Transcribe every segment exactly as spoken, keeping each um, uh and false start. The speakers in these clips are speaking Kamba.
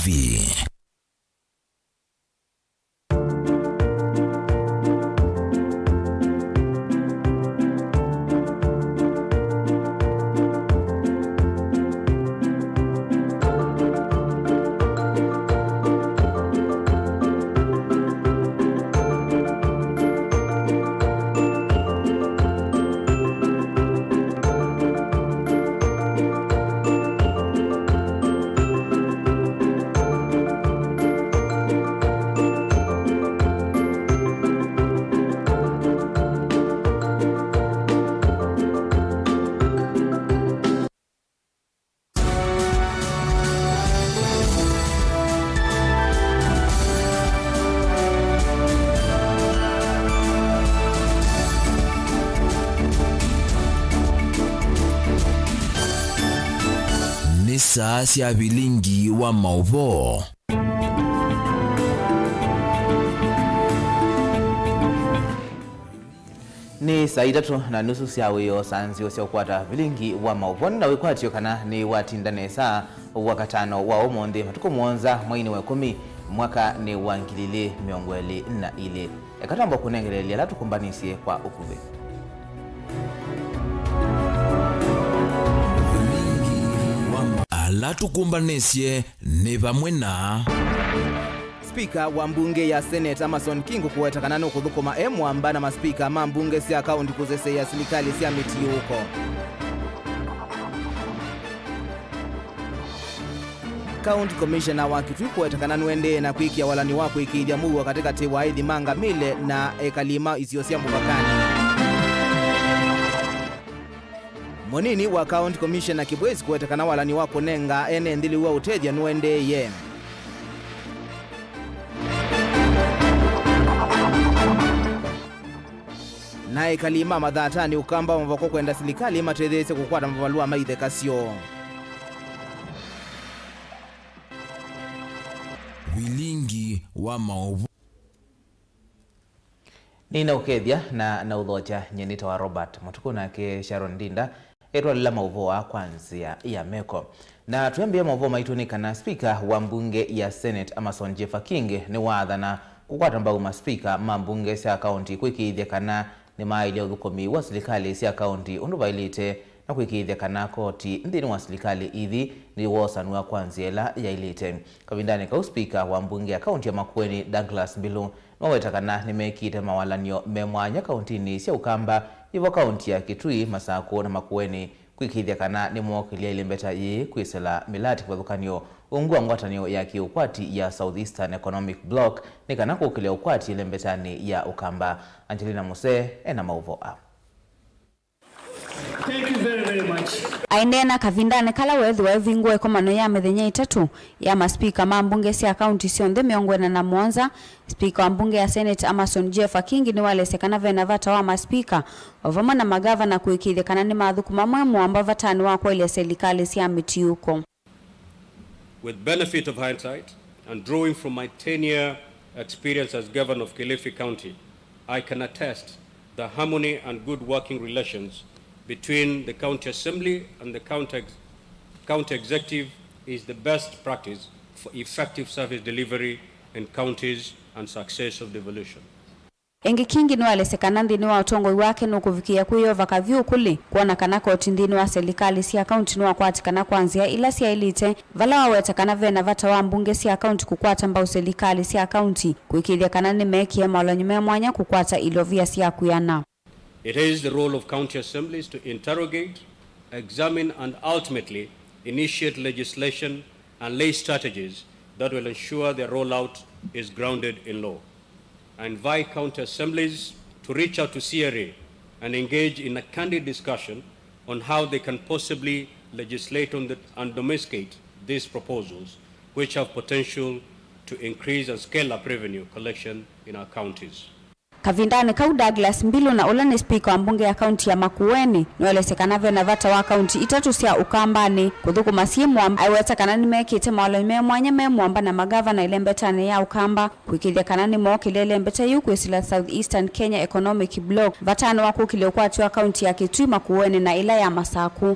P. Nĩ saa sya vilingi wa maũvoo. Nĩ saa itatũ na nusu sya wĩoo, saa nzeo sya kũkwata vilingi wa maũvoo. Nĩ na wĩkwatyo kana nĩ watinda nesa wakatano wa ũmũnthĩ, matukũ mũonza mweinĩ wa ĩkũmi, mwaka nĩ wa ngili ilĩ mĩongo ĩlĩ na ilĩ. Eka twamba kũnengeleelya ala tũkũmbanĩsye kwa ũkuvĩ. Ala tũkũmbanĩsye nĩ vamwe na. Spika wa mbunge ya Senate Amason Kingi kũweta kana nũkũthũkũma e mũamba na maspika ma mbunge sya kaunti kũseseĩa silikalĩ sya mĩtiũũko. County Commissioner wa Kitui kũweta kana nũendee na kwĩkĩa walany'o wa kũĩkĩĩthya mũuo katĩkatĩ wa aithi ma ngamĩle na ekali ma isio sya mũvakanĩ. Mũnini wa County Commissioner Kibwezi kũweta kana walany'o wa kũnenga ene nthĩ lĩu wa ũtethyo nũendeeye. Na ekali ma Mathatanĩ Ũkamba wa Mavoko kwenda silikalĩ ĩmatetheesye kũkwata mavalũa ma itheka syoo. Vilingi wa maũvoo. Nĩnaũkethya na naũthokya, nyie nĩtawa Robert Mũtukũ, nake Sharon Ndinda etwalĩla maũvoo aa kwa nzĩa ya meko. Na twĩambĩĩa maũvoo maitũ nĩ kana spika wa mbunge ya Senate Amason Jeffa Kingi nĩwaathana kũkwata mbau maspika ma mbunge sya kaunti kwĩkĩĩthya kana nĩmaaĩlya ũthũkũmi wa silikalĩ sya kaunti ũndũ vaĩlĩte na kwĩkĩĩthya kana koti nthĩnĩ wa silikalĩ ithi nĩwosanw'a kwa nzĩa ĩla yaĩlĩte. Kavindanĩ kau, spika wa mbunge ya kaunti ya Makueni Douglas Mbilu nĩwaweta kana nĩmekĩte mawalany'o me mwanya kauntinĩ sya Ũkamba, yĩvo kaunti ya Kitui, Masakũ na Makueni, kwĩkĩĩthya kana nĩmookĩlya ĩlembeta yĩĩ kwĩsĩla mĩlatĩ kĩvathũkany'o ungu wa ngwatanĩo ya kĩũkwati ya South Eastern Economic Bloc nĩ kana kũkĩlya ũkwati ĩlembetanĩ ya Ũkamba. Angelina Musee ena maũvoo aa. Thank you very, very much. Aineena kavindanĩ kala weethĩwa ĩvingũa ĩkomano ya mĩthenya ĩtatũ ya maspika ma mbunge sya kaunti syonthe mĩongo ĩna na mũonza, spika wa mbunge ya Senate Amason Jeffa Kingi nĩwaelesya kana ve na vata wa maspika o vamwe na magavana kũĩkĩĩthya kana nĩmathũkũma me mũamba vatanĩ wa kwaĩlya silikalĩ sya mĩtiũko. With benefit of hindsight and drawing from my ten-year experience as Governor of Kilifi County, I can attest the harmony and good working relations between the County Assembly and the County Ex-, County Executive is the best practice for effective service delivery in counties and success of devolution. Ĩngĩ, Kingi nĩwaelesya kana nthĩnĩ wa ũtongoi wake nũkũvikĩĩa kwĩyova kavyũ ũkũlĩ kwona kana koti nthĩnĩ wa silikalĩ sya kaunti nĩwakwatĩkana kwa nzĩa ila syaĩlĩte, vala waweta kana ve na vata wa mbunge sya kaunti kũkwata mbau silikalĩ sya kaunti kũĩkĩĩthya kana nĩmeekĩe mawalany'o me mwanya kũkwata ilovia sya kwĩana. It is the role of county assemblies to interrogate, examine and ultimately initiate legislation and lay strategies that will ensure their rollout is grounded in law. I invite county assemblies to reach out to C R A and engage in a candid discussion on how they can possibly legislate on the, and domesticate these proposals, which have potential to increase and scale up revenue collection in our counties. Kavindanĩ kau, Douglas Mbilu, na ũla nĩ spika wa mbunge ya kaunti ya Makueni, nĩwaelesye kana ve na vata wa kaunti itatũ sya Ũkambanĩ kũthũkũma syĩ mũamba. Aiweta kana nĩmekĩte mawalany'o me mwanya me mũamba na magavana ĩlembetanĩ ya Ũkamba kũĩkĩĩthya kana nĩmookĩlya ĩlembeta yĩu kwĩsĩla South Eastern Kenya Economic Bloc vatanĩ wa kũkĩlya ũkwati wa kaunti ya Kitui, Makueni na ĩla ya Masaku.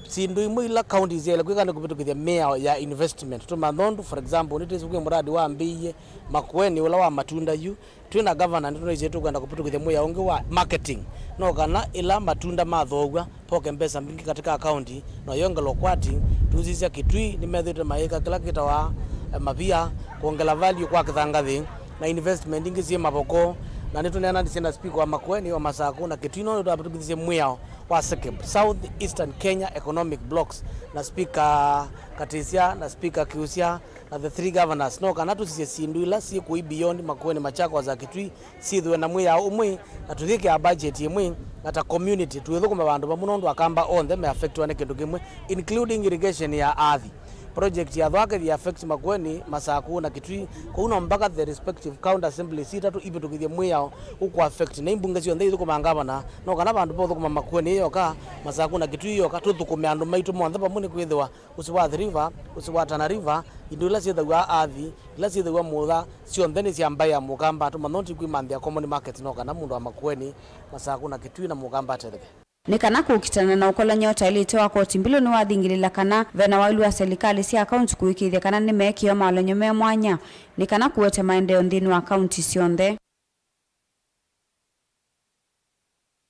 Syĩndũ imwe ila counties yaĩle kwĩka nĩ kũvĩtũkĩthya mĩao ya investment. Tũmanthe ũndũ, for example, nĩtwĩsĩ kwĩ mũradi wambĩĩie Makueni, ũla wa matunda yu, twĩ na governor nĩtũnaisye tũkwenda kũvĩtũkĩthya mwĩao ũngĩ wa marketing, no kana ĩla matunda mathoow'a, poke mbesa mbingĩ katika akaunti, na ĩyongelwa ũkwati. Tũsisya Kitui nĩmethĩĩtwe mayĩka kĩla kĩtawa, eh, mavia, kwongela value kwa kĩthangathĩ, na investment ingĩ syĩ Mavoko, na nĩtũneenanisye na speaker wa Makueni, wa Masaku na Kitui, no nĩtwavĩtũkĩthisye mwĩao wa SEKEB, South Eastern Kenya Economic Blocks, na speaker Katisya, na speaker Kiusya, na the three governors, no kana tũsisye syĩndũ ila syĩ kũi beyond Makueni, Machakos, na Kitui, syĩthĩwe na mwĩao ũmwe, na tũyĩkĩa budget ĩmwe, na ta community, tũithũkũma vandũ vamwe, nũndũ Akamba onthe me affectiwa nĩ kĩndũ kĩmwe, including irrigation ya Athi. Project ya Thwake yĩ affect Makueni, Masaku, na Kitui, kwoou no mpaka the respective county assemblies itatũ ivĩtũkĩthye mwĩao ũkũ affect, na imbunge syonthe ithũkũma ngavana, no kana vandũ va ũthũkũma Makueni ĩyoka, Masaku na Kitui ĩyoka, tũthũkũme andũ maitũ monthe vamwe, nĩkwĩthĩwa ũsĩ wa Athi River, ũsĩ wa Tana River, indo ila syĩthaw'a Athi, ila syĩthĩwa Mũtha, syonthe nĩ sya mbaĩ ya Mũkamba. Tũmanthe ũndũ twĩmanthĩa common market, no kana mũndũ wa Makueni, Masaku na Kitui na Mũkamba atetheke. Nĩ kana kũkitana na ũkolany'a ũtaĩlĩte wa koti, mbilu nĩwathingĩlĩla kana ve na waĩlu wa silikalĩ sya kaunti kũĩkĩĩthya kana nĩmeekĩwa mawalany'o me mwanya nĩ kana kũete maendeeo nthĩnĩ wa kaunti syonthe.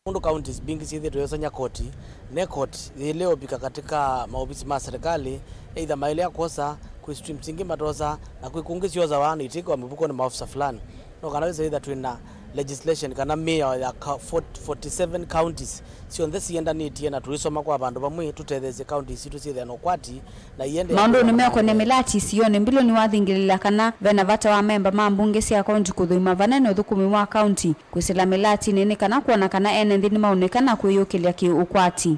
Nũndũ counties mbingĩ syĩthĩĩtwe iyosany'a koti, ne court yĩle ũvika katika maovisi ma serikali, either maĩle akwosa, kwĩ streams ingĩ matosa, na kwĩ kũngĩ syosawa na itĩkĩwa mĩvukonĩ maofisa fulani. No kana wĩsa ĩtha twĩ na legislation kana mĩao ya ka-, fort-, forty-seven counties syonthe siendanĩtye, na tũisoma kwa vandũ vamwe tũtetheesye counties sitũ syĩthĩa na ũkwati, na iende. Maũndũnĩ mekonĩa mĩlati isionĩ, mbilu nĩwathingĩlĩla kana ve na vata wa memba ma mbunge sya kaunti kũthũima vanene ũthũkũmi wa kaunti, kwĩsĩla mĩlatinĩ nĩ kana kwona kana ene nthĩ nĩmaũnĩka na kwĩyũkĩlya kĩ-ũkwati.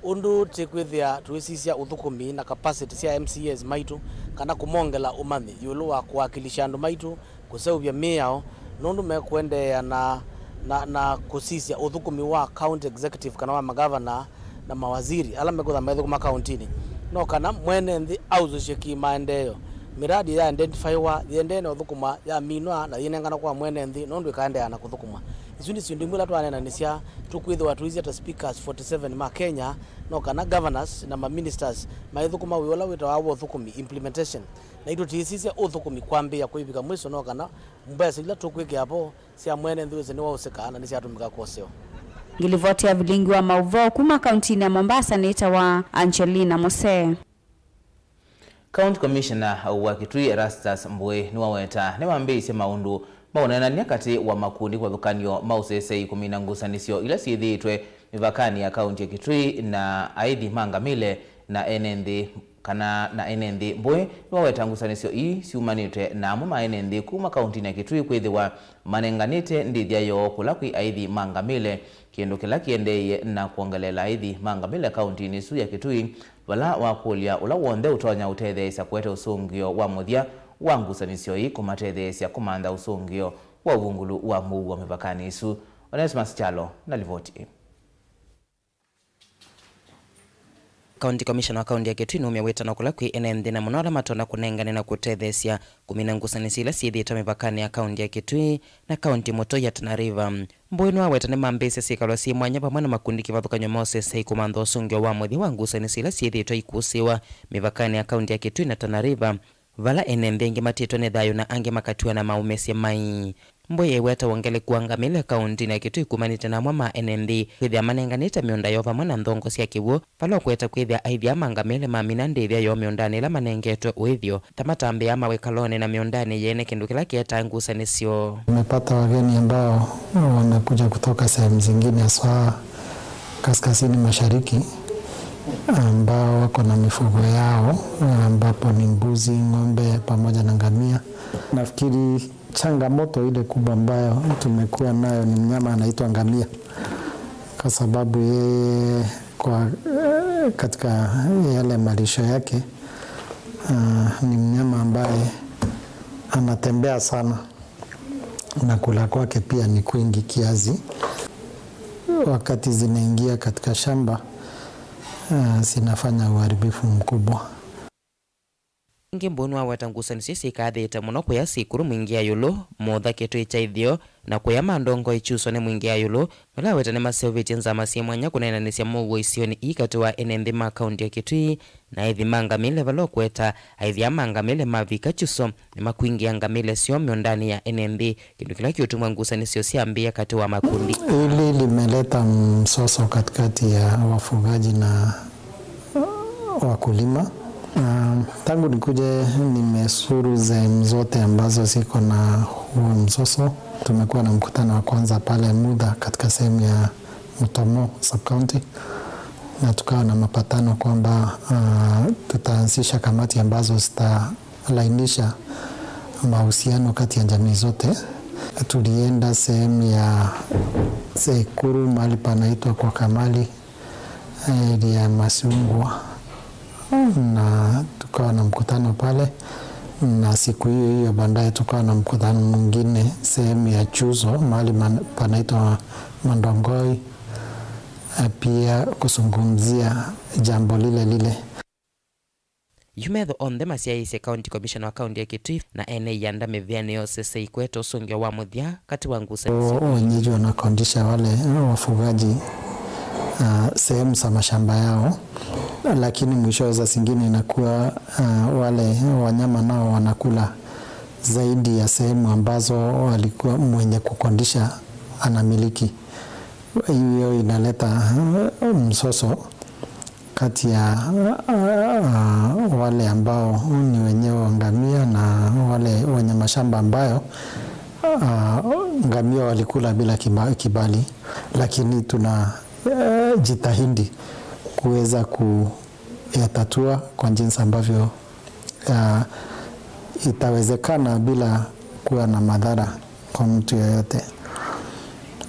Ũndũ tĩkwĩthĩa tũisisya ũthũkũmi na capacity sya M C As maitũ, kana kũmongela ũmanyi ĩũlũ wa kũwakilisha andũ maitũ, kũseũvya mĩao, nũndũ mekũendeea na, na, na kũsisya ũthũkũmi wa county executive kana wa magavana na mawaziri ala mekwĩtha maithũkũma kauntinĩ. No kana mwene nthĩ auzũsye kĩ-maendeeo, mĩradi ya identifywa, yĩendee na ũthũkũma, yaminwa na yĩnengana kwa mwene nthĩ, nũndũ ĩkaendeea na kũthũkũma. Isu nĩ syĩndũ imwe ila twaneenanĩsya tũkwĩthĩwa tũisya ta speakers forty-seven ma Kenya, no kana governors na ma ministers maithũkũma wĩa ũla wĩtawa wa ũthũkũmi, implementation. Na itũtiisisya ũthũkũmi kwambĩĩa kũivika mwiso, no kana mbesa ila tũkwĩkĩa vo sya mwene nthĩ wĩsĩ nĩwaũsĩka na nĩsyatũmĩka kwosewa. Ngĩlivoti ya vilingi wa maũvoo kuma kauntinĩ ya Mombasa nĩtawa Angelina Mose. County Commissioner wa Kitui Erastus Mbũĩ nĩwaweta nĩmambĩĩisye maũndũ ma ũneenany'a katĩ wa makundi kĩvathũkany'o ma ũsesei kũmina ngusanĩsyo ila syĩthĩĩtwe mĩvakanĩ ya kaunti ya Kitui na aithi ma ngamĩle na ene nthĩ kana na ene nthĩ. Mbũĩ nĩwaweta ngusanĩsyo ii syumanĩte na amwe ma ene nthĩ kuma kauntinĩ ya Kitui kwĩthĩwa manenganĩte ndĩthya yoo kũla kwĩ aithi ma ngamĩle, kĩndũ kĩla kĩendeeie na kwongeleela aithi ma ngamĩle kauntinĩ ĩsu ya Kitui, vala wakũlya ũla w'onthe ũtonya ũtetheesya kũete ũsũngĩo wa mũthya wa ngusanĩsyo ii kũmatetheesya kũmantha ũsũngĩo wa ũvungũlu wa mũuo mĩvakanĩ ĩsu. Onesmus Kyalo na livoti ĩĩ. County Commissioner wa kaunti ya Kitui nũmya wĩtano kũla kwĩ ene nthĩ na mũno ala matonya kũnengane na kũtetheesya kũmina ngusanĩsyo ila syĩthĩĩtwe mĩvakanĩ ya kaunti ya Kitui na kaunti mũtũi ya Tana River. Mbũĩ nĩwaweta nĩmambĩĩsye syĩkalo syĩ mwanya vamwe na makundi kĩvathũkany'o ma ũsesei kũmantha ũsũngĩo wa mũthya wa ngusanĩsyo ila syĩthĩĩtwe ikũsĩĩwa mĩvakanĩ ya kaunti ya Kitui na Tana River, vala ene nthĩ aingĩ matĩtwe nĩ thayũ na angĩ makatiwa na maũmĩsye mai. Mbũĩ eweta wongeleku wa ngamĩle kauntinĩ ya Kitui kumanĩte na amwe ma ene nthĩ kwĩthĩa manenganĩte mĩũnda yoo vamwe na nthongo sya kĩw'ũ, vala ũkũeta kwĩthĩa aithi aa ma ngamĩle mamina ndĩthya yoo mĩũndanĩ ĩla manengetwe ũĩthyo, ta matambĩaa mawĩkalonĩ na mĩũndanĩ yene, kĩndũ kĩla kĩetaa ngusanĩsyo. Tumepata wageni ambao wamekuja kutoka sehemu zingine, haswa kaskazini mashariki, ambao wako na mifugo yao, ambapo ni mbuzi, ng'ombe pamoja na ngamia. Nafikiri changamoto ile kubwa ambayo tumekuwa nayo ni mnyama anaitwa ngamia, kwa sababu yeye kwa, katika yale malisho yake, ah, ni mnyama ambaye anatembea sana na kula kwake pia ni kwingi kiasi. Wakati zinaingia katika shamba, ah, zinafanya uharibifu mkubwa. Ĩngĩ, Mbuu nĩwaweta ngusanĩsyo syĩkathĩĩte mũno kũya Sikuru Mwingĩ ya Ĩũlũ, Mutha Kĩtui kya Ĩtheo, na kũya Mandongoi Kyuso nĩ Mwingĩ ya Ĩũlũ, na ũla aweta nĩmaseũvĩtye nzama syĩ mwanya kũneenanĩsya mũuo isionĩ ii katĩ wa ene nthĩ ma kaunti ya Kitui na aithi ma ngamĩle, vala ũkweta aithi aa ma ngamĩle mavika Kyuso nĩmakwingĩa ngamĩle syoo mĩũndanĩ ya ene nthĩ, kĩndũ kĩla kĩũtuma ngusanĩsyo syambĩĩa katĩ wa makundi. Hili limeleta msoso katikati ya wafugaji na wakulima. Na tangu nikuje, nimezuru sehemu zote ambazo ziko na huo mzozo. Tumekuwa na mkutano wa kwanza pale Mutha katika sehemu ya Mutomo sub-county, na tukawa na mapatano kwamba, ah, tutaanzisha kamati ambazo zitalainisha mahusiano kati ya jamii zote. Tulienda sehemu ya Sekuru, mahali panaitwa kwa Kamali, area ya Masiungwa, na tukawa na mkutano pale, na siku hiyo hiyo baadaye tukawa na mkutano mwingine sehemu ya Chuzo, mahali man-, panaitwa Mandongoi, eh, pia kuzungumzia jambo lile lile. Yu metho onthe masyaĩĩsye County Commissioner wa kaunti ya Kitui na ene ianda mĩvĩanĩ yose sya ikwete ũsũngĩo wa mũthya katĩ wa ngusanĩsyo. Wenyeji wanakondisha wale, eh, wafugaji, ah, sehemu za mashamba yao, lakini mwishowe saa zingine inakuwa, ah, wale wanyama nao wanakula zaidi ya sehemu ambazo walikuwa mwenye kukondisha anamiliki. Hiyo inaleta, ah, msoso kati ya, ah, wale ambao ni wenyewe wa ngamia na wale wenye mashamba ambayo, ah, ngamia walikula bila kiba-, kibali, lakini tuna, eh, jitahidi kuweza kuyatatua kwa jinsi ambavyo, ah, itawezekana bila kuwa na madhara kwa mtu yoyote.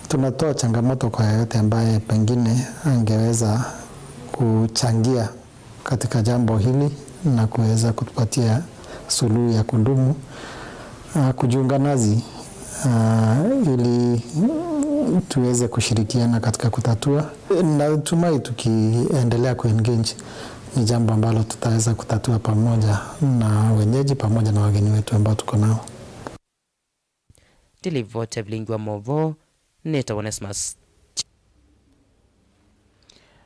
Tunatoa changamoto kwa yeyote ambaye pengine angeweza kuchangia katika jambo hili na kuweza kutupatia suluhu ya kudumu, ah, kujiunga nasi, ah, ili tuweze kushirikiana katika kutatua. Natumai tukiendelea kuengage, ni jambo ambalo tutaweza kutatua pamoja na wenyeji, pamoja na wageni wetu ambao tuko nao. Ndilivoti ya vilingi wa movoo, nĩtawa Onesmus.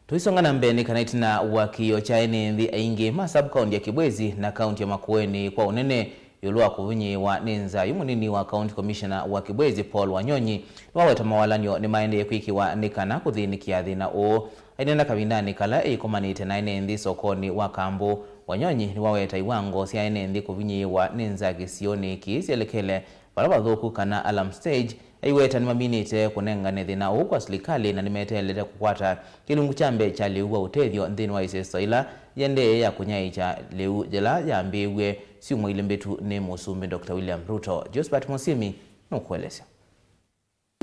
Tũisonga na mbee nĩ kana ĩtina wa kĩĩo kya ene nthĩ aingĩ ma sub-county ya Kibwezi na kaunti ya Makueni kwa ũnene ĩũlũ wa kũvinyĩĩwa nĩ nzaa yu, mũnini wa County Commissioner wa Kibwezi, Paul Wanyonyi, nĩwaweta mawalany'o nĩmaendee kwĩkĩwa nĩ kana kũthĩnĩkĩa thĩna ũũ. Aineena kavindanĩ kala eĩkomanĩte na ene nthĩ sokonĩ wa Kambu, Wanyonyi nĩwaweta iwango sya ene nthĩ kũvinyĩĩwa nĩ nzaa kĩsionĩ kĩĩ syelekele vala vathũku kana alarm stage, aiweta nĩmaminĩte kũnengane thĩna ũũ kwa silikalĩ na nĩmeteelete kũkwata kĩlungu kya mbee kya lĩu wa ũtethyo nthĩnĩ wa ĩseso ĩla yĩendee ya kũnyaĩĩkya lĩu yĩla yambĩĩw'e syumwa ilĩ mbĩtu nĩ Mũsumbĩ Doctor William Ruto. Josephat Mũsimi nũkũelesya.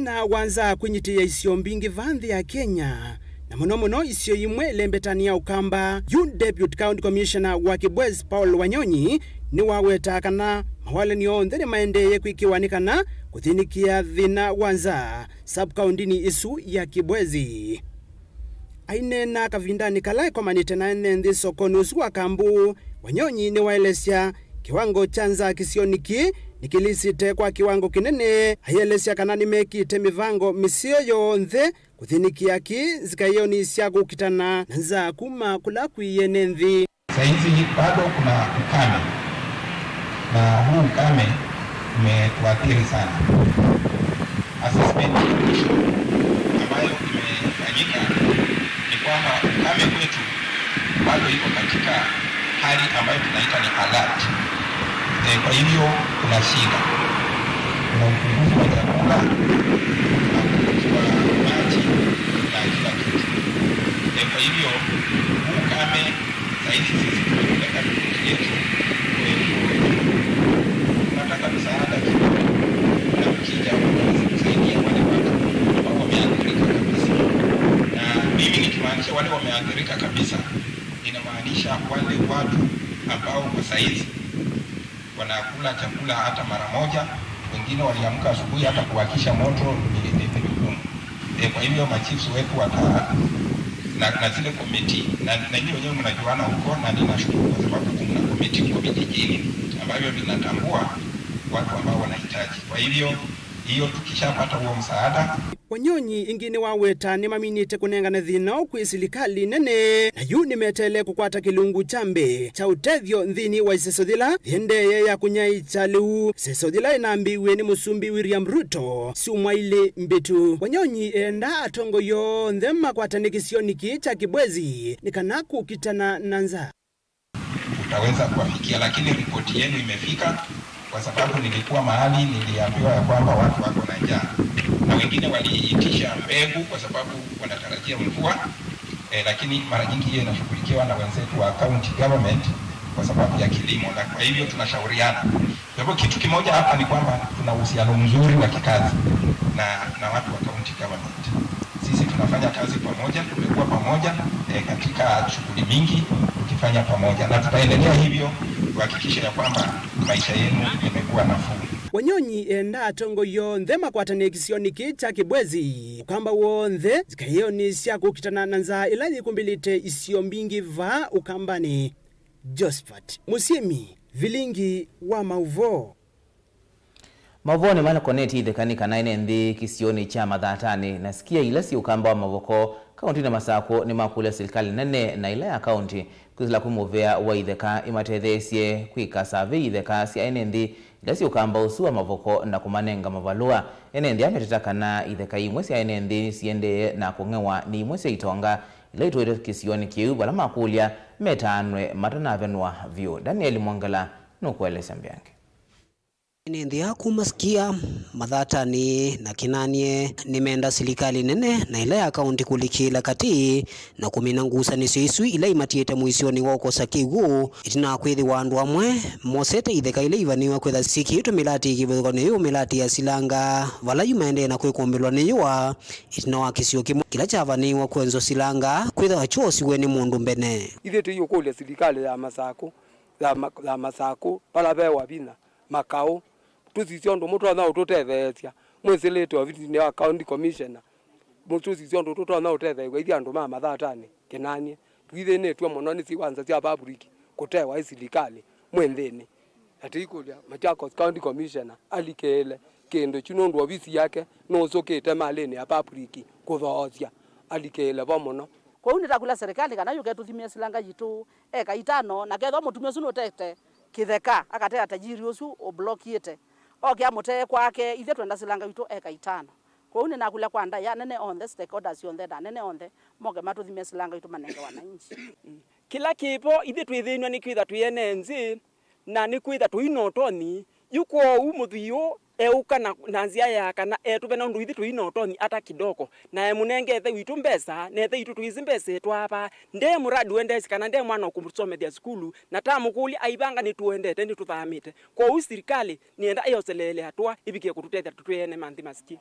Na wa nzaa kwĩnyitĩĩa isio mbingĩ va nthĩ ya Kenya, na mũno mũno isio imwe ĩlembetani ya Ũkamba. Yu Deputy County Commissioner wa Kibwezi Paul Wanyonyi nĩwawetaa kana mawalany'o onthe nĩmaendeeye kwĩkĩwa nĩ kana kũthĩnĩkĩa thĩna wa nzaa sub-kaũntĩnĩ ĩsu ya Kibwezi. Aineena kavindanĩ kala ekomanĩte na ene nthĩ sokonĩ ũsu wa Kambu, Wanyonyi nĩwaelesya kĩwango kya nzaa kĩsionĩ kĩĩ nĩkĩlĩsĩte kwa kĩwango kĩnene, aielesya kana nĩmekĩte mĩvango mĩseo yonthe kũthĩnĩkĩa kĩĩ nzikaĩonĩ sya kũkitana na nzaa kuma kũla kwĩ ene nthĩ. Saizi bado kuna ukame, na huu ukame umetuathiri sana. Assessment ya mwisho ambayo imefanyika ni kwamba ukame kwetu bado iko katika hali ambayo tunaita ni alert. Eh, kwa hivyo kuna shida, kuna upungufu wa chakula, kuna upungufu wa maji na kila kitu. Eh, kwa hivyo huu ukame Saa hizi sisi tumepeleka ripoti yetu kwa M O A. Tunataka msaada kidogo, na mkija mnaweza kusaidia wale watu ambao wameathirika kabisa. Na mimi nikimaanisha wale wameathirika kabisa, ninamaanisha wale watu ambao kwa saa hizi wanakula chakula hata mara moja, wengine waliamka asubuhi hata kuwakisha moto ni, ni, ni vigumu. Eh, kwa hivyo machiefs wetu wata-, na, na zile komiti, na, na nyinyi wenyewe mnajuana huko, na ninashukuru kwa sababu kuna komiti huko vijijini ambavyo vinatambua watu ambao wanahitaji. Kwa hivyo, hiyo tukishapata huo msaada. Wanyonyi ĩngĩ nĩwaweta nĩmaminĩte kũnengane thĩna ũũ kwĩ silikalĩ nene, na yu nĩmeteele kũkwata kĩlungu kya mbee kya ũtethyo nthĩnĩ wa iseso yĩla yĩendee ya kũnyaĩĩkya lĩu, iseso yĩla yĩnambĩĩiw'e nĩ Mũsumbĩ William Ruto syumwa ilĩ mbĩtu. Wanyonyi enda atongoi onthe makwatane kĩsionĩ kĩĩ kya Kibwezi nĩ kana kũkitana na nzaa. Tutaweza kuwafikia, lakini ripoti yenu imefika, kwa sababu nilikuwa mahali niliambiwa ya kwamba watu wako na njaa, na wengine waliitisha mbegu kwa sababu wanatarajia mvua, eh, lakini mara nyingi hiyo inashughulikiwa na wenzetu wa county government kwa sababu ya kilimo, na kwa hivyo tunashauriana. Kwa hivyo kitu kimoja hapa ni kwamba tuna uhusiano mzuri wa kikazi na, na watu wa county government. Sisi tunafanya kazi pamoja, tumekuwa pamoja, eh, katika shughuli mingi tukifanya pamoja, na tutaendelea hivyo kuhakikisha ya kwamba maisha yenu yamekuwa nafuu. Wanyonyi enda atongoi onthe makwatane kĩsionĩ kĩĩ kya Kibwezi, Ũkamba w'onthe, nzikaĩonĩ sya kũkitana na nzaa ĩla yĩkumbĩlĩte isio mbingĩ vaa Ũkambanĩ. Josephat Mũsyĩmi, vilingi wa maũvoo. Maũvoonĩ makonetye itheka nĩ kana ene nthĩ kĩsionĩ kya Mathatanĩ na Sikia ila syĩ Ũkamba wa Mavoko, kaũntĩnĩ ya Masakũ nĩmakũlya silikalĩ nene na ĩla ya kaũntĩ kwĩsĩla kwĩ mũvea wa itheka ĩmatetheesye kwĩka savei itheka sya ene nthĩ ila syĩ Ũkamba ũsu wa Mavoko na kũmanenga mavalũa. Ene nthĩ aa meteta kana itheka imwe sya ene nthĩ siendee na kũng'ewa nĩ imwe sya itonga ila itũĩte kĩsionĩ kĩu, vala makũlya metaanwe matanavenwa vyũ. Daniel Mwongela nũkũelesya mbeange. Ene nthĩ aa kuma Sikia, Mathatanĩ na Kinanie nĩmenda silikalĩ nene na ĩla ya kaũntĩ kũlikĩĩla katĩ na kũmina ngusanĩsyo isu ila imatiĩte mũisyonĩ wa ũkosa kĩw'ũ, ĩtina wa kwĩthĩwa andũ amwe mosete itheka ila ivanĩĩwe kwĩtha syĩkĩĩtwe mĩlatĩ kĩvathũkany'o yĩu mĩlatĩ ya silanga, vala yu maendee na kwĩkũmbĩlwa nĩ yũa, ĩtina wa kĩsio kĩmwe kĩla kyavanĩĩwe kwenzwa silanga kwĩthĩwa kyosiwe nĩ mũndũ mbene. Ithyĩ tũiũkũlya silikalĩ ya Masakũ, ya ma-, ya Masakũ, vala ve Wavina, Makaũ, tũsisye ũndũ mũtonya ũtũtetheesya. Mwĩsĩlĩte ovisinĩ wa County Commissioner, mũtũsisye ũndũ tũtonya ũtetheew'a ithyĩ andũ ma Mathatanĩ, Kinanie. Twĩthĩnĩtw'e mũno nĩ siwanza sya public kũtewa ĩ silikalĩ mwĩ nthĩnĩ. Na tũikũlya Machakos County Commissioner alikĩĩle kĩndũ kyu nũndũ ovisi yake nũsũkĩte malĩnĩ ya public kũthoosya. Alikĩĩle vo mũno. Kwoou nĩtakũlya serikali kana yũke ĩtũthimĩe silanga yitũ eka itano, na kethwa mũtumĩa ũsu nũtete kĩtheka, akateta tajiri ũsu ũblokiĩte, oke amũtee kwake, ithyĩ twenda silanga witũ eka itano. Kwoou nĩnakũlya kwa ndaĩa anene onthe, stakeholders onthe na anene onthe moke matũthimĩe silanga witũ manenge wananchi. Kĩla kĩvo, ithyĩ twĩthĩnw'a nĩ kwĩtha twĩ ene nthĩ, na nĩkwĩtha tũi na ũtonyi. Yu kwoou mũthwii ũũ eũka na, na nzĩa ya kana etũvena ũndũ ithyĩ tũi na ũtonyi ata kidoko, na emũnenge ĩthe witũ mbesa, na ĩthe witũ twĩsĩ mbesa ĩtwaa vaa. Nde mũradi wendeesye kana nde mwana ũkũmũsomethya sukulu, na tamũkũlya aivanga nĩtũendete, nĩtũthamĩte. Kwoou silikalĩ nĩenda ĩoseleele atũa ĩvikĩe kũtũtethya twĩ ene ma nthĩ Masikie.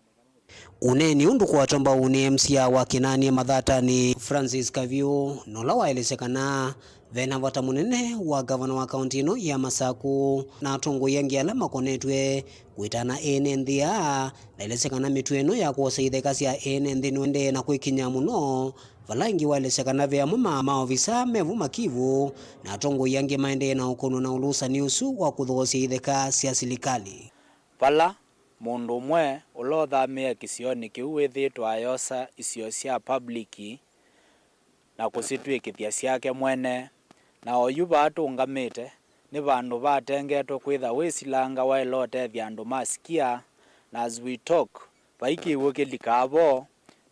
Ũneeni ũũ ndũkwatwa mbau nĩ M C A wa Kinanie Mathatanĩ, Francis Kavyũ, na ũla waelesya kana ve na vata mũnene wa ngavana wa kaũntĩ ĩno ya Masakũ na atongoi angĩ ala makonetw'e kwĩtana ene nthĩ aa. Naelesya kana mĩtwe ĩno ya kwosa itheka sya ene nthĩ nĩũendee na kwĩkinya mũno, vala ĩngĩ waelesya kana ve amwe ma maovisa me vu Makivu na atongoi angĩ maendee na ũkũnwa na ũlũsani ũsu wa kũthoosya itheka sya silikalĩ. Vala mũndũ ũmwe ũla ũthamĩe kĩsionĩ kĩu wĩthĩĩtwe ayosa isio sya public na kũsitw'ĩkĩthya syake mwene. Na oyu vaa tũũngamĩte, nĩ vandũ vatengetwe kwĩtha wĩ silanga waĩle ũtethya andũ ma Sikia, na as we talk, vai kĩw'ũ kĩlikaa vo,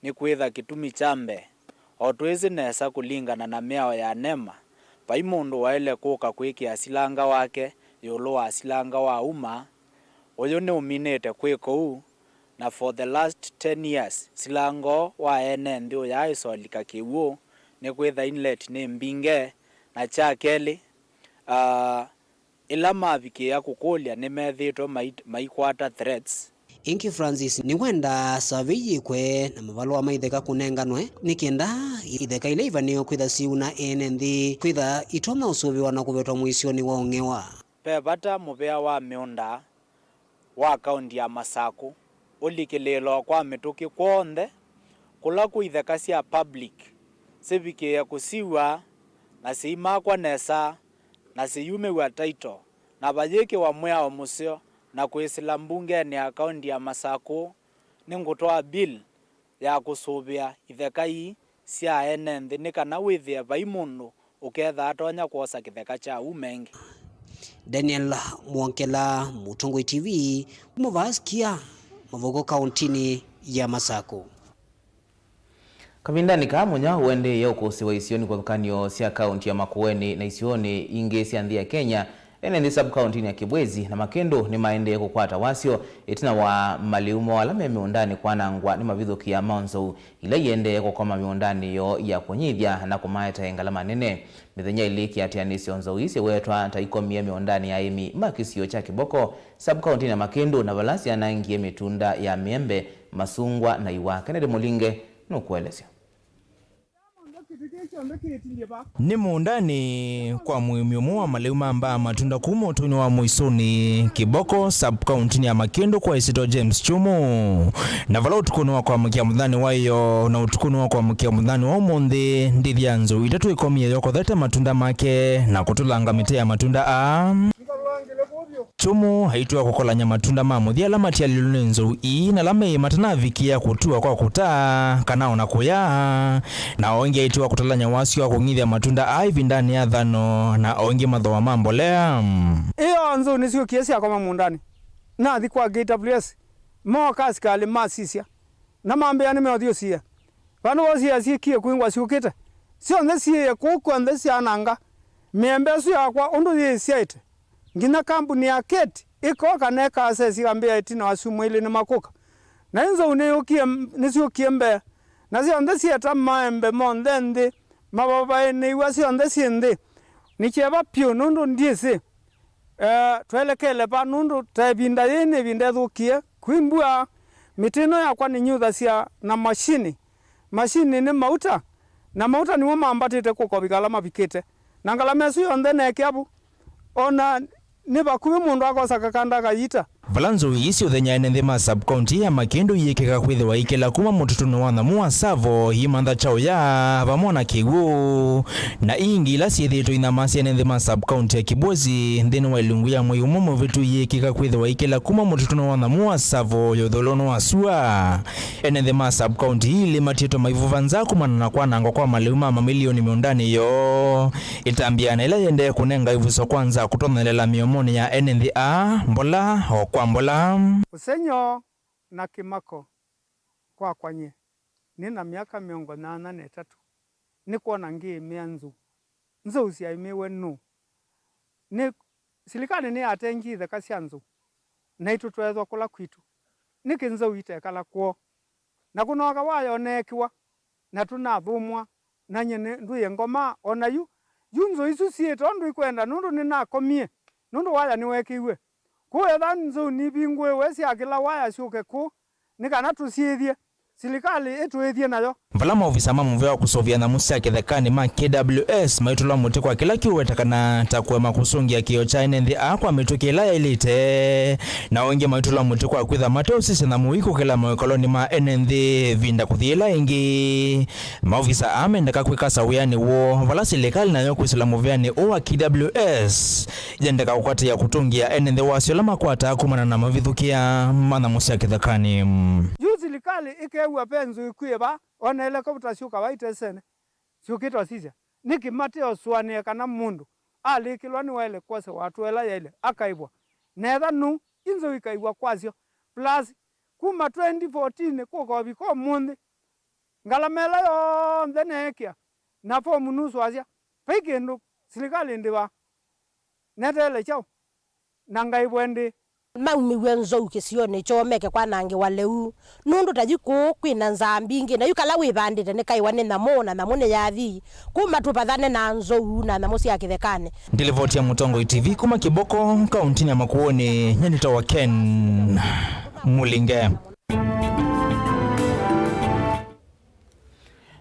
nĩkwĩtha kĩtumi kya mbee. O twĩsĩ nesa kũlingana na mĩao ya NEMA, vai mũndũ waĩle kũka kwĩkĩa silanga wake ĩũlũ wa silanga wa uma. Ũyũ nĩũminĩte kwĩka ũu, na for the last ten years, silanga ũũ wa ene nthĩ ũyaa ĩsolika kĩw'ũ, nĩkwĩtha inlet nĩ mbinge, na kya kelĩ, ah, ĩla mavikĩĩa kũkũlya nĩmethĩĩtwe mai-, maikwata threats. Ĩngĩ Francis nĩwendaa savei yĩkwe na mavalũa ma itheka kũnenganwe nĩ kenda itheka ila ivanĩwe kwĩtha syĩuna ene nthĩ kwĩtha itonya ũsũvĩwa na kũvetwa mũisyonĩ wa ũng'ewa. Ve vata mũvea wa mĩũnda wa kaũnti ya Masakũ ũlikĩlĩĩlwa kwa mĩtũkĩ kw'onthe kũla kwĩ itheka sya public sivikĩĩe kũsiw'a, na siimakwa nesa, na siyumĩw'a taito, na vayĩkĩwa mwĩao mũseo, na kwĩsĩla mbungenĩ ya kaũnti ya Masakũ, nĩngũtwaa bill ya kũsũvĩa itheka ii sya ene nthĩ nĩ kana wĩthĩe vai mũndũ ũketha atonya kwosa kĩtheka kya ũmengĩ. Daniel Mwongela, Mũtongoi T V, kuma Vaskia, Mavuku, kaũntinĩ ya Masakũ. Kavindanĩ kaa mũnya ũendeeie ũkũsĩwa isionĩ kwa ivakanio sya kaũnti ya Makueni na isionĩ ingĩ sya nthĩ ya Kenya, ene nthĩ sub-kaũntinĩ ya Kibwezi na Makĩndũ nĩmaendee kũkwata wasyo ĩtina wa malĩu moo ala me mĩũndanĩ kwanangwa nĩ mavithũkĩa ma nzou ila iendee kũkoma mĩũndanĩ yoo ya kũnyithya na kũmaetae ngalama nene. Mĩthenya ĩlĩ kĩatĩanĩsyo, nzou ii siwetwa ta ikomie mĩũndanĩ ya aĩmi ma kĩsio kya Kĩboko, sub-kaũntinĩ ya Makĩndũ, na vala syanangie mĩtunda ya mĩembe, masungwa na iwa. Kennedy Mũlinge nũkũelesya. Nĩ mũũndanĩ kwa mũĩmi ũmwe wa malĩu ma mbaa matunda kuma ũtũinĩ wa Mũisũnĩ, Kĩboko, sub-kaũntinĩ ya Makĩndũ, kwa ĩsyĩtwa James Chumu. Na vala ũtukũnĩ wa kwamũkĩa mũthanĩ wa ĩyoo na ũtukũnĩ wa kwamũkĩa mũthanĩ wa ũmũnthĩ, ndĩthya nzou itatũ ĩkomie yokothete matunda make na kũtũlanga mĩtĩ ya matunda aa. Chumu aitw'a kũkolany'a matunda ma mũthya ala matialilwe nĩ nzou ii, na ala meĩ matanavikĩa kũtua kwa kũta kana o na kũya, na o ĩngĩ aitw'a kũtalany'a wasyo wa kũng'ithya matunda aa ĩvindanĩ ya thano, na o ĩngĩ mathooa ma mbolea. Ĩyo nzou nĩsyũkie syakoma mũũndanĩ. Nathi kwa K W S, mooka asikalĩ masisya, na mambĩa nĩmeũthiũsie. Vandũ vau syasyĩkie kwingwa syũkĩte, syonthe syĩe kũu kw'onthe syananga mĩembe ĩsu yakwa ũndũ yĩsyaĩte. Nginya kambuni ya Kate ĩkooka na ĩkaasesi ĩkambĩa ĩtina wa syumwa ilĩ nĩmakũka. Na ĩ nzou nĩyũkie, nĩsyũkie mbee, na syonthe syĩeta maembe monthe nthĩ, mavavae nĩ iwa syonthe syĩ nthĩ. Nĩ kyeva pyũ nũndũ ndyĩsĩ, eh, twelekele va, nũndũ ta ĩvinda yĩĩ nĩ ĩvinda ĩthũkie, kwĩ mbua, mĩtĩ ĩno yakwa nĩnyuthasya na mashini. Mashini nĩ mauta, na mauta nĩmo mambatĩte kũkovika ala mavikĩte. Na ngalama ĩsu yonthe neekĩa vu, o na nĩ vakuvĩ mũndũ akosa kakanda akayita. Vala nzou ii syũthenyae nĩ nthĩ ma sub-county ya Makĩndũ iĩkĩka kwĩthĩwa ikĩla kuma mũtitũnĩ wa nyamũ wa Tsavo, iimantha kyaũ ya vamwe na kĩw'ũ, na ii ingĩ ila syĩthĩĩtwe inyamasya nĩ nthĩ ma sub-county ya Kibwezi nthĩnĩ wa ilungu ya mwei ũmwe mũvĩtu iĩkĩka kwĩthĩwa ikĩla kuma mũtitũnĩ wa nyamũ wa Tsavo yũthũlũnĩ wa sua. Ene nthĩ ma sub-county ii ilĩ matiĩtwe maivuva nza kumana na kwanangwa kwa malĩu ma mamilioni mĩũndanĩ yoo, ĩtambya na ĩla yĩendee kũnenga ĩvuso kwa nza kũtonyelela mĩomonĩ ya ene nthĩ aa, mbola o kwa mbola. Ũsengy'o na kĩmako kwakwa nyie, nĩ na myaka mĩongo nyanya na ĩtatũ, nĩkwona ngĩĩmĩa nzou. Nzou syaĩmĩwe nũũ? Nĩ silikalĩ nĩyatengie itheka sya nzou, naitũ tweethwa kũla kwitũ. Nĩkĩ nzou itekala kwoo? Na kũnooka waya ũneekĩwa, na tũnathũmũa, na nyie nĩ ndwĩe ngoma o na yu. Yu nzou isu syĩĩte ũndũ ikwenda, nũndũ nĩnakomie, nũndũ waya nĩwekĩiwe. Kwoou etha nzou nivingũĩwe syakĩla waya syũke kũũ, nĩ kana tũsyĩthye, silikalĩ ĩtũĩthye nayo. Vala maovisa ma mũvĩa wa kũsũvĩa nyamũ sya kĩthekanĩ ma K W S maitũla mũtĩ kwa kĩla kĩũwetekana ta kũema kũsũngĩa kĩo kya ene nthĩ aa kwa mĩtũkĩ ĩla yaĩlĩte, na o ĩngĩ maitũla mũtĩ kwa kwĩtha mateũsisya nyamũ ii kũkĩla mawĩkalonĩ ma ene nthĩ ĩvinda kũthi ĩla ĩngĩ. Maovisa aa mendeka kwĩkasa wĩanĩ woo, vala silikalĩ nayo kwĩsĩla mũvĩanĩ ũũ wa K W S yendeka kũkwatĩĩa kũtũngĩa ene nthĩ wasyo ala makwataa kumana na mavithũkĩa ma nyamũ sya kĩthekanĩ. Yu silikalĩ ĩkew'a ve nzou ĩkw'ĩĩva, o na helikopta syũkawa itesene, syũkĩte ũsisya. Nĩkĩ mate ũsũanĩe kana mũndũ alĩkĩlwa nĩwaĩle kwosewa atũa ĩla yaĩle, akaĩvwa? Na etha nũu, i nzou ikaĩw'a kwasyo. Plus, kuma twenty fourteen kũka ũvika ũmũnthĩ, ngalama ĩla yonthe neekĩa, na fomu nusũasya, vai kĩndũ silikalĩ ndĩvaa. Neteele kyaũ? Na ngaĩvwe ndĩ. Maumĩw'e nzou kĩsionĩ kyoo meke kwanangĩwa lĩu, nũndũ ta yu kũũ kwĩ na nzaa mbingĩ, na yu kala wĩvandĩte nĩkaĩwa nĩ nyamũ, na nyamũ nĩyathi. Kuma tũvathane na nzou na nyamũ sya kĩthekanĩ. Ndilivoti ya Mũtongoi T V kuma Kĩboko, kauntinĩ ya Makueni, nyie nĩtawa Ken Mũlinge.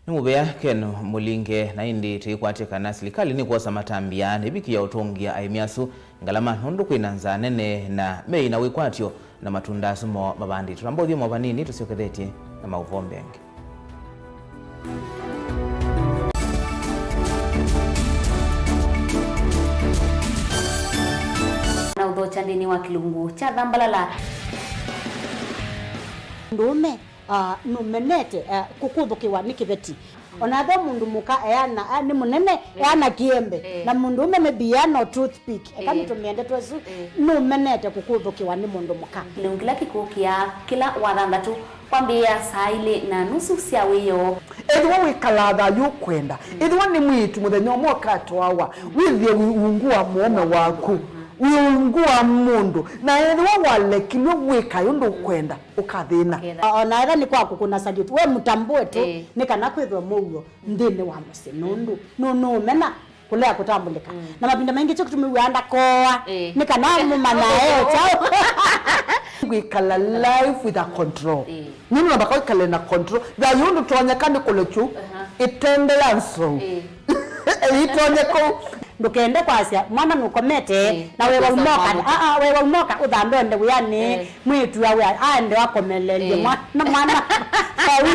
Nĩ mũvea Ken Mũlinge, na ĩndĩ tũikwatya kana silikalĩ nĩkwosa matambya nĩvikĩe ũtũngĩa aĩmi asu ngalama, nũndũ kwĩ na nzaa nene na meĩ na wĩkwatyo na matunda asu moo mavandĩtwe. Tũnamba ũthyũmũa vanini, tũsyokethetye na maũvoo mbeange. Wa kĩlungu kya thambalala. Mũndũũme, ah, nũmenete, ah, kũkũthũkĩwa nĩ kĩveti. O na ethĩwa mũndũ mũka eana, ah, nĩ mũnene, eana kĩembe, na mũndũũme maybe eana o toothpick, eka nĩtũmĩe ndeto ĩsu, nũmenete kũkũthũkĩwa nĩ mũndũ mũka. Kĩlungu kĩla kĩkũkĩa kĩla wathanthatũ kwambĩĩa saa ilĩ na nusu sya wĩoo. Ethĩwa wĩkalaa thayũ ũkwenda, ethĩwa nĩ mwĩĩtu mũthenya ũmwe ũkatwawa, wĩthĩe wĩ ungu wa mũũme waku, wĩ ungu wa mũndũ, na ethĩwa walekilwe wĩkae ũndũ ũkwenda, ũkathĩna. O na ethĩwa nĩ kwa kũkũna salute, we mũtambũe tu, nĩ kana kwĩthwe mũuo nthĩnĩ wa mũsyĩ, nũndũ nũ-, nũũmena kũlea kũtambũlĩka. Na mavinda maingĩ kyo kĩtumi wĩaa ndakooa, nĩ kana mũmanya e kyaũ. Kwĩkala life with a control. Nũndũ namba kwa ĩkale na control. Thayũ ndũtonyeka nĩ kũlekyu ĩtende ya nsou. Ĩitonye kũu. Ndũkende kwasya mwana nũkomete, na wewa ũmoka, aa, wewa ũmoka ũthambe ende wĩanĩ, mwĩĩtu awe aende akomelelye mwana, mwana. Vau.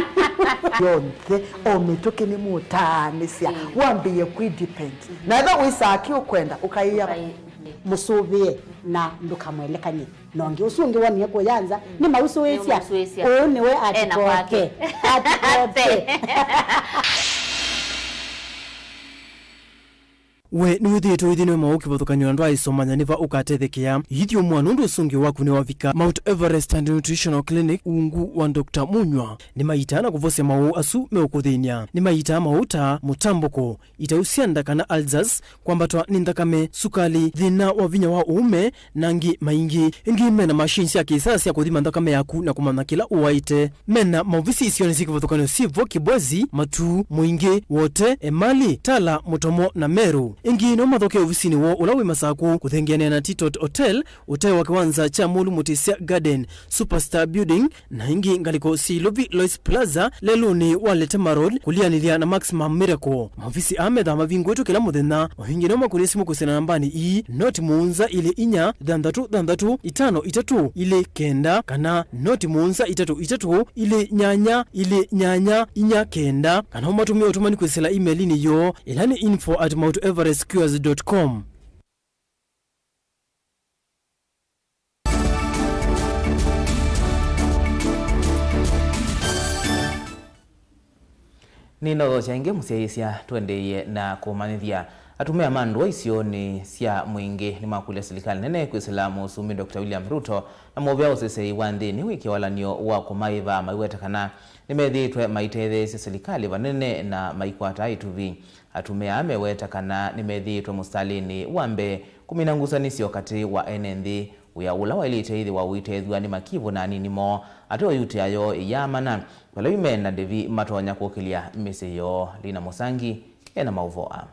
Yonthe, o mĩtũkĩ nĩ mũtaanĩsya, wambĩĩe kwĩ depend. Na ethĩwa wĩsaa kĩ ũkwenda, ũkaĩa mũsũvĩe na ndũkamwelekany'e. Na ũngĩ ũsu ũngĩ wonie kũya nza, nĩmausũĩsya. Nĩmausũĩsya. Ũũ nĩwe atikoke. Atikoke. We nĩwĩthĩĩtwe ũithi nĩ maũ kĩvathũkany'o na ndwaĩsomanya nĩ va ũkatethekea? Ithyũmũa nũndũ ũsũngĩo waku nĩwavika. Mount Everest and Nutritional Clinic ungu wa Doctor Munywa nĩmaitaa na kũvosya maũũ asu meũkũthĩny'a. Nĩmaitaa maũũ ta mũtambũko, itau sya nda kana ulcers, kwambatwa nĩ nthakame, sukali, thĩna wa vinya wa ũũme, na angĩ maingĩ. Ĩngĩ mena machine sya kĩsaa sya kũthima nthakame yaku na kũmanya kĩla ũwaĩte. Mena maovisi isionĩ syĩ kĩvathũkany'o syĩ vo Kibwezi, Matuu, Mũingĩ, Wote, Emali, Tala, Mũtomo na Meru. Ĩngĩ no mathokee ovisinĩ woo ũla wĩ Masakũ kũthengeanĩa na Titot Hotel, ũtee wa kĩwanza kya Mũlu Mũtĩsya Garden, Superstar Building, na ĩngĩ ngalĩko syĩ Ilovi Lois Plaza, lelũnĩ wa Letema Road, kũlianĩlya na Maximum Miracle. Maovisi aa methaa mavingũĩtwe kĩla mũthenya. Mavinge no makũnĩe simũ kwĩsĩla nambanĩ ii, noti mũonza ilĩ inya, thanthatũ thanthatũ, itano itatũ, ilĩ kenda, kana noti mũonza itatũ itatũ, ilĩ nyanya, ilĩ nyanya, inya kenda, kana ũmatũmĩe ũtũmani kwĩsĩla email-inĩ yoo, ĩla nĩ info at mount everest cures dot com. Nĩnaũthokya ĩngĩ mũsyaĩĩsya, tũendeeie na kũmanyĩthya. Atumĩa ma ndũa isionĩ sya Mũingĩ nĩmakũlya silikalĩ nene kwĩsĩla Mũsumbĩ Doctor William Ruto na mũvea ũseseĩ wa nthĩnĩ wĩkĩe walany'o wa kũmaĩva, maiweta kana nĩmethĩĩtwe maitetheesya silikalĩ vanene na maikwata ĩtuvi. Atumĩa aa meweta kana nĩmethĩĩtwe mũsitalĩnĩ wa mbee kũmina ngusanĩsyo katĩ wa ene nthĩ, wĩa ũla waĩlĩte ĩthĩwa ũitethw'a nĩ makivũ na anini moo, ate oyutĩa yoo ĩyaamana, vala yu me na ndĩvi matonya kũkĩlya mĩsyĩ yoo. Lina Mũsangi e na maũvoo aa.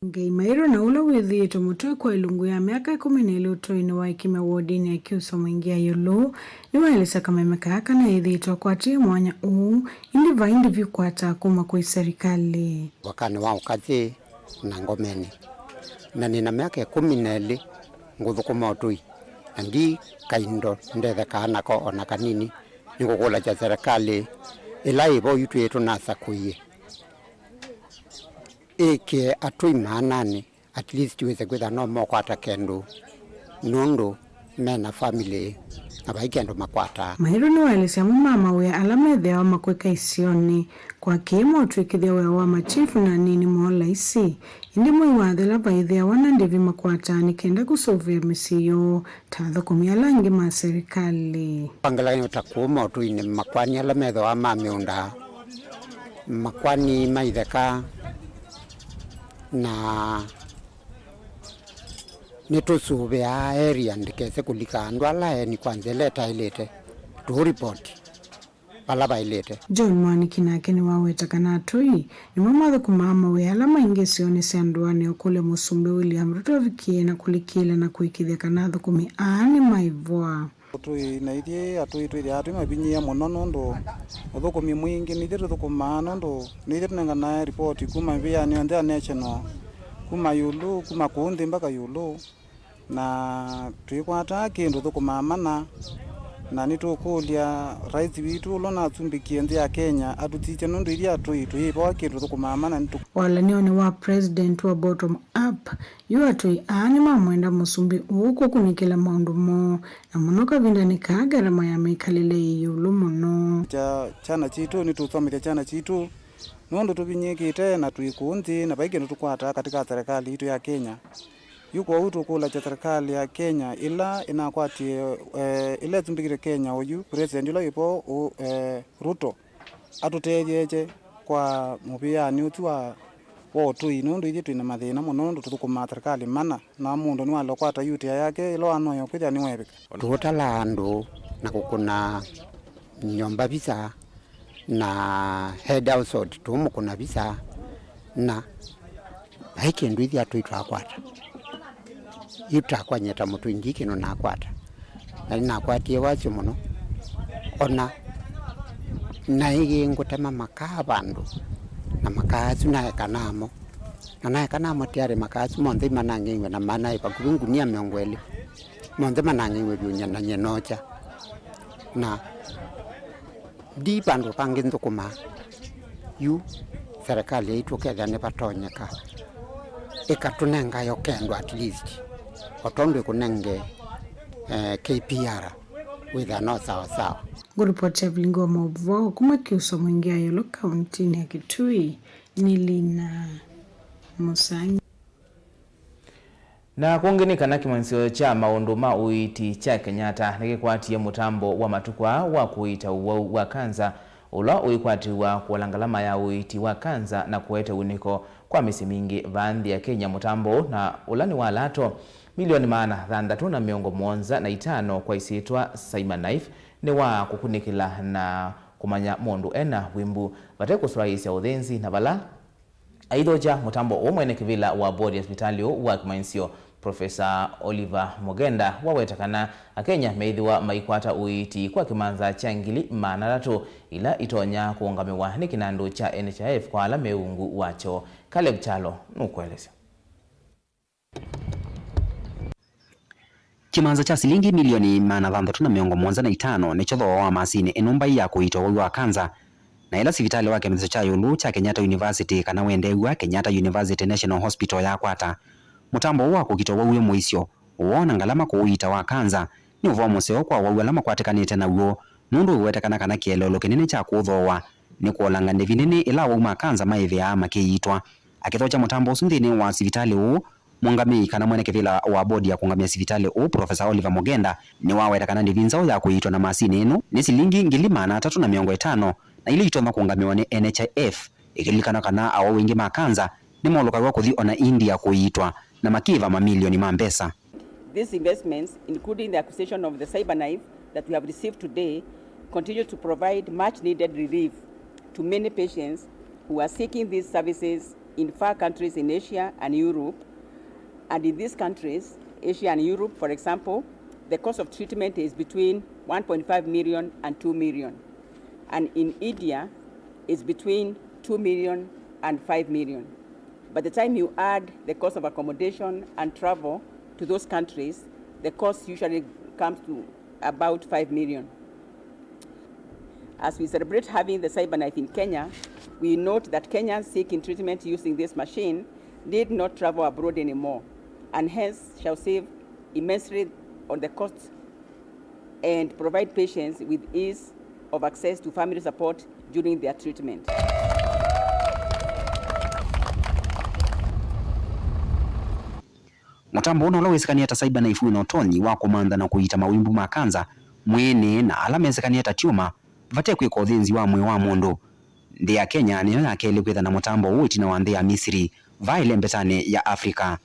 Ngai Mairũ na ũla wĩthĩĩtwe mũtwe kwa ĩlungu ya myaka ĩkũmi na ĩlĩ ũtũinĩ wa Ikime wodinĩ ya Kyuswa Mũingĩ ya ĩũlũ, nĩwaelesya kameme kaa kana ethĩĩtwe akwatĩe mwanya ũũ, ĩndĩ vai ndĩvi ũkwataa kuma kwĩ serikali. Vakanĩ wa ũkathĩ na ngomenĩ, na nĩ na myaka ĩkũmi na ĩlĩ ngũthũkũma ũtũi, na ndi kaindo ndethekaa nako o na kanini. Nĩngũkũlakya serikali ĩla ĩ vo yu twĩ tũnasakũie ĩkĩe atũi maananĩ, at least wĩse kwĩtha no mokwata kĩndũ, nũndũ me na family na vai kĩndũ makwataa. Mairũ nĩwaelesya amwe ma mawĩa ala methĩawa makwĩka isionĩ, kwa kĩĩ motw'ĩkĩthya wĩa wa machifu na anini moo laisi, ĩndĩ mwei wathela vaithĩawa na ndĩvi makwataa nĩ kenda kũsũvĩa mĩsyĩ yoo ta athũkũmi ala angĩ ma serikali. Kwa ngelekany'o ta kũu motũinĩ, makwani ala methĩawa ma mĩũnda, makwani ma itheka, na nĩtũsũvĩaa area ndĩkese kũlika andũ ala eni kwa nzĩa ĩla ĩtaĩlĩte, tũũripoti vala vaĩlĩte. John Mwaniki nake nĩwaweta kana atũi nĩmo mathũkũmaa mawĩa ala maingĩ isionĩ sya ndũanĩ, ũkũlya Mũsumbĩ William Ruto avikĩe na kũlikĩlya na kũĩkĩĩthya kana athũkũmi aa nĩmaĩvwa. Tũi na ithyĩ atũi twĩthĩawa twĩ mavinyĩĩa mũno nũndũ ũthũkũmi mwingĩ nĩ ithyĩ tũthũkũmaa, nũndũ nĩ ithyĩ tũnenganae ripoti kuma mĩvĩanĩ yonthe ya national, kuma ĩũlũ, kuma kũũ nthĩ mbaka ĩũlũ, na twĩkwataa kĩndũ thũkũmaa mana. Na nĩtũkũlya Rais witũ ũla ũnasumbĩkie nthĩ ya Kenya atũsisye nũndũ ithyĩ atũi tũyĩvawa kĩndũ tũthũkũmaa mana nĩtũ- Walany'onĩ wa President wa Bottom Up, yu atũi aa nĩmamwenda mũsumbĩ ũũ kũkunĩkĩla maũndũ moo, na mũno kavindanĩ kaa ngarama ya mĩkalĩle ĩ ĩũlũ mũno. Kya kyana kitũ, nĩtũsomethya kyana kitũ nũndũ tũvinyĩĩkĩte na twĩ kũũ nthĩ na vai kĩndũ tũkwataa katĩ ka serikali yitũ ya Kenya. Yu kwoou tũkũlasya serikali ya Kenya ĩla ĩnakwatie, eh, ĩla ĩsumbĩkĩte Kenya oyu, President ũla wĩvo ũ, eh, Ruto, atũtetheesye kwa mũvĩanĩ ũsu wa, wa ũtũi, nũndũ ithyĩ twĩ na mathĩna mũno nũndũ tũthũkũmaa serikali mana, na mũndũ nĩwaĩle kũkwata yutia yake ĩla wanoea kwĩthĩa nĩwevika. Tũũtala andũ na kũkũna nyũmba visa na head household tũũmũkũna visa, na vai kĩndũ ithyĩ atũi twakwata. Yu takwany'a ta mũtũi ndi kĩndũ nakwata, na nĩnakwatie wasyo mũno. Ona naĩ ngũtema makaa vandũ, na makaa asu naeka namo, na naeka namo tayarĩ makaa asu monthe imanangĩiwe, na manaĩ vakuvĩ ngunia mĩongo ĩlĩ, monthe manangĩiwe vyũ na nyie nokya. Na ndi vandũ vangĩ nthũkũmaa. Yu serikali yaitũ kethĩa nĩvatonyeka, ĩkatũnenga yo kĩndũ at least, o tondũ ĩkũnenge, eh, K P R, wĩthĩa no sawa sawa. Ngũripoti ya vilingi wa maũvoo kuma Kyuswa Mwingi ya Yolo kauntinĩ ya Kitui nĩ Lina Mũsangi. Na kũngĩ nĩ kana kĩmanyĩsyo kya maũndũ ma ũiiti kya Kenyatta nĩkĩkwatie mũtambo wa matukũ aa wa kũiita ũwau wa kanza, ũla ũikwatĩw'a kũola ngalama ya ũiiti wa kanza na kũete ũnĩko kwa mĩsyĩ mingĩ vaa nthĩ ya Kenya. Mũtambo ũũ, na ũla nĩ wa lato milioni maana thanthatũ na mĩongo mũonza na itano kwa isyĩtwa Cyberknife, nĩ wa kũkunĩkĩla na kũmanya mũndũ e na wĩmbu vate kũsũanĩsya ũthĩnzi na vala aithokya mũtambo ũũ. Mwene kĩvĩla wa bodi ya sivitalĩ ũũ wa kĩmanyĩsyo, Profesa Oliver Mogenda, waweta kana Akenya meĩthĩwa maikwata ũiiti kwa kĩmanza kya ngili maana atatũ ila itonya kũũngamĩwa nĩ kĩnandũ kya N H I F kwa ala me ungu wakyo. Caleb Kyalo nũkũelesya. Kĩmanza kya silingi milioni maana thanthatũ na mĩongo mũonza na itano nĩkyo thooa wa masinĩ ĩno mbai ya kũiita ũwau wa kanza, na ĩla sivitalĩ wa kĩmanyĩsyo kya ĩũlũ kya Kenyatta University, kana wendeew'a Kenyatta University National Hospital, yakwata. Mũtambo ũũ wa kũkita ũwau wĩ mũisyo, ũwoo na ngalama kũũiita wa kanza nĩ ũvoo mũseo kwa awau ala makwatĩkanĩte naw'o, nũndũ ĩwetekana kana kĩeleelo kĩnene kya kũũthooa nĩ kũolanga ndĩvi nene ĩla awau ma kanza maĩvĩaa makĩiitwa. Akĩthokya mũtambo ũsu nthĩnĩ wa sivitalĩ ũũ, mũũngamĩi kana mwene kĩvĩla wa bodi ya kũũngamĩa sivitalĩ ũũ, Profesa Oliver Mogenda, nĩwaweta kana ndĩvi nzaũ ya kũiitwa na masinĩ ĩno nĩ silingi ngili maana atatũ na mĩongo ĩtano, na ila itonya kũũngamĩwa nĩ N H I F, ĩkĩlilikana kana awau aingĩ ma kanza nĩmaũlũkaw'a kũthi o na India kũiitwa na makĩĩva mamilioni ma mbesa. These investments, including the acquisition of the Cyberknife that we have received today, continue to provide much needed relief to many patients who are seeking these services in far countries in Asia and Europe. And in these countries, Asia and Europe, for example, the cost of treatment is between one point five million and two million. And in India, it's between two million and five million. By the time you add the cost of accommodation and travel to those countries, the cost usually comes to about five million. As we celebrate having the Cyberknife in Kenya, we note that Kenyans seeking treatment using this machine need not travel abroad anymore, and hence shall save immensely on the costs and provide patients with ease of access to family support during their treatment. Mũtambo ũũ na ũla wĩsĩkanĩe ta Cyberknife wĩ na ũtonyi wa kũmantha na kũiita mawĩmbu ma kanza mwĩĩnĩ na ala mesĩkanĩe ta tiuma vate kwĩka ũthĩnzi wa mwĩĩ wa mũndũ. Nthĩ ya Kenya nĩyo ya kelĩ kwĩtha na mũtambo ũũ ĩtina wa nthĩ ya Misiri, vaa ĩlembetanĩ ya Africa.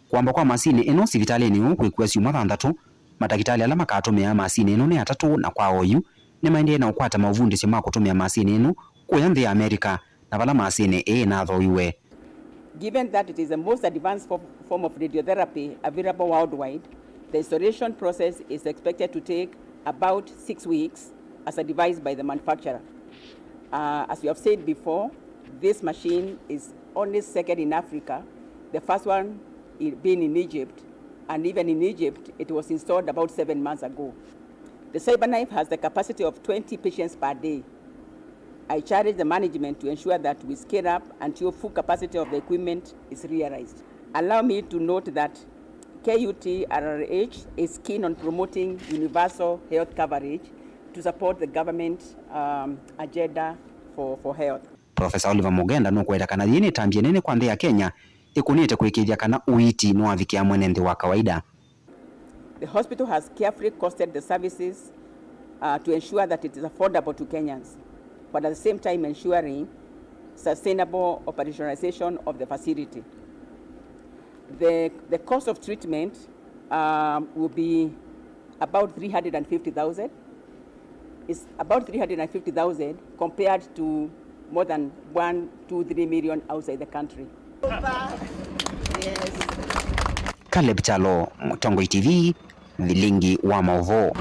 Kũamba kwa masinĩ ĩno sivitalĩnĩ ũũ kwĩkua syumwa thanthatũ. Matakĩtalĩ ala makatũmĩaa masinĩ ĩno nĩ atatũ, na kwa oyu nĩmaendee na ũkwata maũvundĩsyo ma kũtũmĩa masinĩ ĩno kũya nthĩ ya America, na vala masinĩ ĩĩ ĩnathooiwe. Given that it is the most advanced fo- form of radiotherapy available worldwide, the installation process is expected to take about six weeks as advised by the manufacturer. Uh, as we have said before, this machine is only second in Africa, the first one i- being in Egypt, and even in Egypt, it was installed about seven months ago. The Cyberknife has the capacity of twenty patients per day. I challenge the management to ensure that we scale up until full capacity of the equipment is realized. Allow me to note that K U T R R H is keen on promoting universal health coverage to support the government, um, agenda for, for health. Profesa Oliver Mugenda nũkũweta kana yĩĩ nĩ ĩtambya ĩnene kwa nthĩ ya Kenya ĩkũnĩte kũĩkĩĩthya kana ũiiti nĩwavikĩa mwene nthĩ wa kawaida. The hospital has carefully costed the services, uh, to ensure that it is affordable to Kenyans, but at the same time ensuring sustainable operationalization of the facility. The, the cost of treatment, um, will be about three hundred and fifty thousand. It's about three hundred and fifty thousand compared to more than one, two, three million outside the country. Yes. Caleb Kyalo, Mũtongoi T V, Vilingi wa Maũvoo.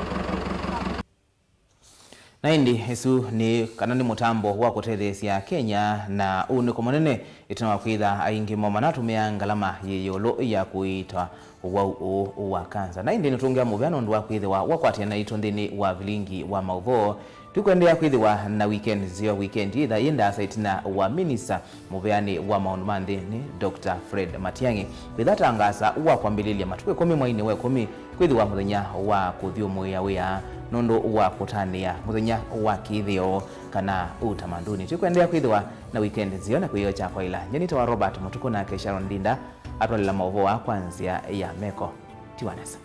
Na ĩndĩ ĩsu nĩ kana nĩ mũtambo wa kũtetheesya Kenya, na ũunĩko mũnene ĩtina wa kwĩtha aingĩ moo manatũmĩaa ngalama yĩ ĩũlũ ya kũiitwa ũwau ũũ wa kanza. Na ĩndĩ nĩtũngĩa mũvea nũndũ wa kwĩthĩwa wakwatĩana naitũ nthĩnĩ wa Vilingi wa Maũvoo. Tũkwendeea kwĩthĩwa na weekend nzeo. Weekend yĩtha yĩ ndaasa ĩtina wa minista mũveanĩ wa maũndũ ma nthĩnĩ, Doctor Fred Matiang'i, kwĩtha tangaasa wa kwambĩlĩlya matukũ ĩkũmi mweinĩ wa ĩkũmi kwĩthĩwa mũthenya wa kũthyũmũĩa wĩa nũndũ wa kũtanĩa mũthenya wa kĩthĩo kana ũtamanduni. Tũkwendeea kwĩthĩwa na weekend nzeo na kwĩyoo kya kwaĩla. Nyie nĩtawa Robert Mũtukũ, nake Sharon Ndinda atwalela maũvoo aa kwa nzĩa ya meko. Tiwa nesa.